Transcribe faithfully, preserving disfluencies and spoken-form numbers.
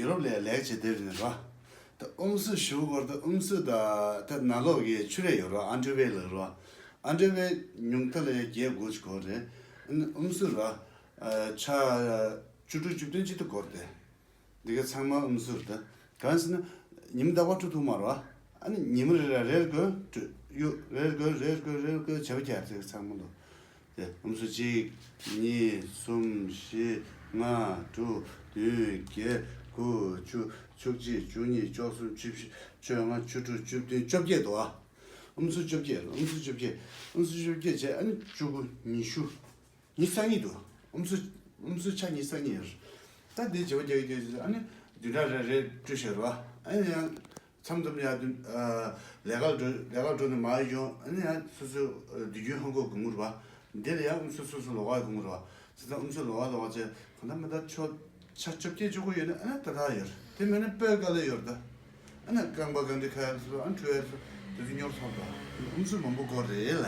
ཡུ་རོབ་ལ་ལས་བྱེད་དེ་རེད་ར། ད་ཨུམ་སུ་ཞུ་གོ་ད་ཨུམ་སུ་ད་ད་ནང་ལོགས་ཀྱི་ཆུ་རེ་ཡོད་ར། ཨན་ཏྲེ་ཝེ་ལ་ར། ཨན་ཏྲེ་ཝེ་ཉུང་མཐའ་ལ་ཡ་བརྒྱད་དགུ་ཅིག་གོ་རེད། ཨུམ་སུ་ར། ཆ་བཅུ་དྲུག་བཅུ་བདུན་ཅིག་ཏུ་གོ་རེད། འདི་ག་ཚང་མ་ཨུམ་སུ་རེད། གང་ཟེར་ན་ཉི་མ་ཟླ་བ་དྲུག་ཐུག་མ་ར། ཨ་ནི་ཉི་མ་རེ་ར་རེར་དགོས་གཡུག་རེར་དགོས་རེར་དགོས་རེར་དགོས་བྱ་བ་རྒྱག་དེ་ག་ཚང་མ་འདུག་དེ་ཨུམ་སུ་གཅིག་གཉིས། གསུམ། བཞི། ལྔ། དྲུག་བདུན། བརྒྱད། དགུ། བཅུ། བཅུ་གཅིག་བཅུ་གཉིས། བཅུ་གསུམ། བཅུ་བཞི། བཅོ་ལྔ། བཅུ་དྲུག་བཅུ་བདུན། བཅོ་བརྒྱད་འདུག་ཨ། ཨུམ་སུ་བཅོ་བརྒྱད། ཨུམ་སུ་བཅོ་བརྒྱད། ཨུམ་སུ་བཅོ་བརྒྱད་བྱས། ཨ་ནི་བཅུ་དགུ། ཉི་ཤུ། ཉི་ཤུ་རྩ་གཉིས་འདུག་ཨུམ་སུ། ཨུམ་སུ་ཆ་ཉི་ཤུ་རྩ་གཉིས་ཡོད། ད་འདི་བྱེད་པ་རྒྱག་གི་དུས་ཨ་ནི་བདུན་ཕྲག་རེ་རེ་བཀྲུས་བཞག་ར། ཨ་ནི་ཡང་མཚམས་མཚམས་ཡང་བདུན། ལས་ཀ་འགྲོ། ལས་ཀ་འགྲོ་ནས་མར་ཡོང་། ཨ་ནི་ཡང་སོ་སོའི་དུས་རྒྱུན་ཧང་གོ་གོང་ར། འདི་ལ་ཡང་ཨུམ་སུ་སོ་སོ་ལོགས་ཀ་གོང་ར། བྱས་ཙང་ཨུམ་སུ་ལོགས་ཀ་ལོགས་ཀ་བྱས། གང་ལྟར་མི་ལྟར་ཆོ་ཆ་བཅོ་བརྒྱད་བཅུ་དགུ་ཡོད་ན་ཨ་ནི་ད་ད་ཡོད་རེད། དེ་མིན་ན་སྤོས་དཀའ་ལས་ཡོད་རེད་ད། ཨ་ནི་རྐང་པ་གང་འདྲ་ཁ་ཡར་སོ། ཨ་ནི་ཁྲུ་ཡར་སོ། དེ་ཚོ་སྙོར་ཚར་ད། ཨུམ་སུ་མང་པོ་དགོས་རེད་ལ།